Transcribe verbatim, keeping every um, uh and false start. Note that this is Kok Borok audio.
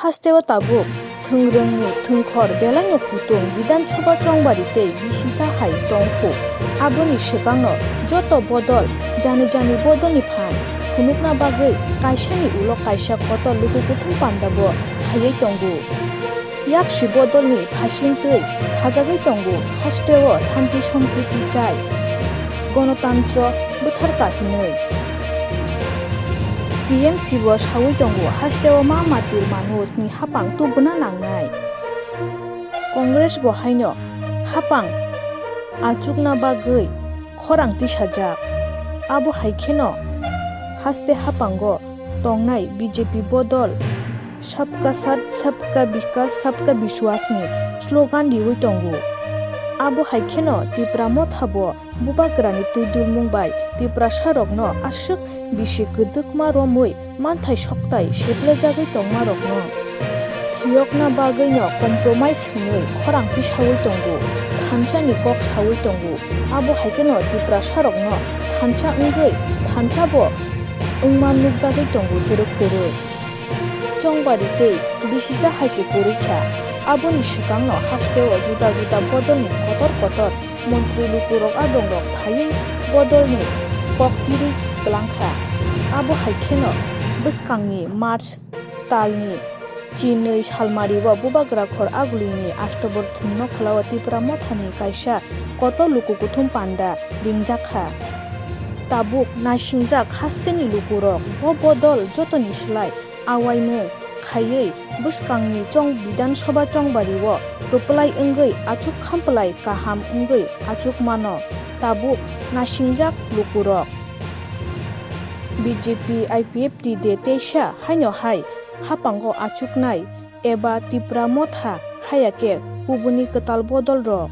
Hasteo tabuk thwngrwngni thwngkhor belaino kutung Bidhan Sabha chongbari tei bisisa hai tongkhu. Aboni swkangno joto bodol jani jani bodolni phan phunukna bagwi kaisani ulo kaisa kotor luku kuthum pandabo phaiwi tongo. Yapsi bodolni phasing twi sajagwi tongo, hasteo santi sompriti chai, gonotantro bwthar kahinwi. T M C bo sawi tongo, hasteo ma matir manusni hapang tubuna nangnai. Congress bo haino hapang achukna bagwi khorang tisajak. Abo hai kheno haste hapango tongnai B J P bodol Sabka Saath, Sabka Vikas, Sabka Vishwas ni slogan riwi tongo. Abo hai kheno Tipra Motha bo Bubagrani twi dulmung bai Tiprasa rokno aswk bisi kwdwkma romwi manthai soktai seplejagwi tongma rokno phiyokna bagwino compromise hinwi khorang tisawi tongo, thansa ni kok sawi tongo. Abo hai kheno Tiprasa rokno thansa wngwi thansa bo wngma nukjagwi tongo twrwk twrwk. Chongbari tei bisisa hai se kwrwi kha. Aboni swkangno hasteo juda juda bodolni kotor kotor montri lukurok adongrok phaiwi bodolni kok tirwi twlang kha. Abo hai kheno bwskangni March talni chinwi salmario Bubagra khor agulini October thwngno kholao Tipra Mothani kaisa kotor luku kuthum panda ringjak kha. Tabuk naisingjak hasteni lukurok bo bodol jotoni slai awaimung khaiwi bwskangni chong Bidhan Sabha chongbario kwplai wngwi achuk khamplai kaham wngwi achuk mano tabuk naisingjak lukurok. B J P I P F T de teisa haino hai hapango achuknai eba Tipra Motha haya khe kubuni kwtal bodolrok.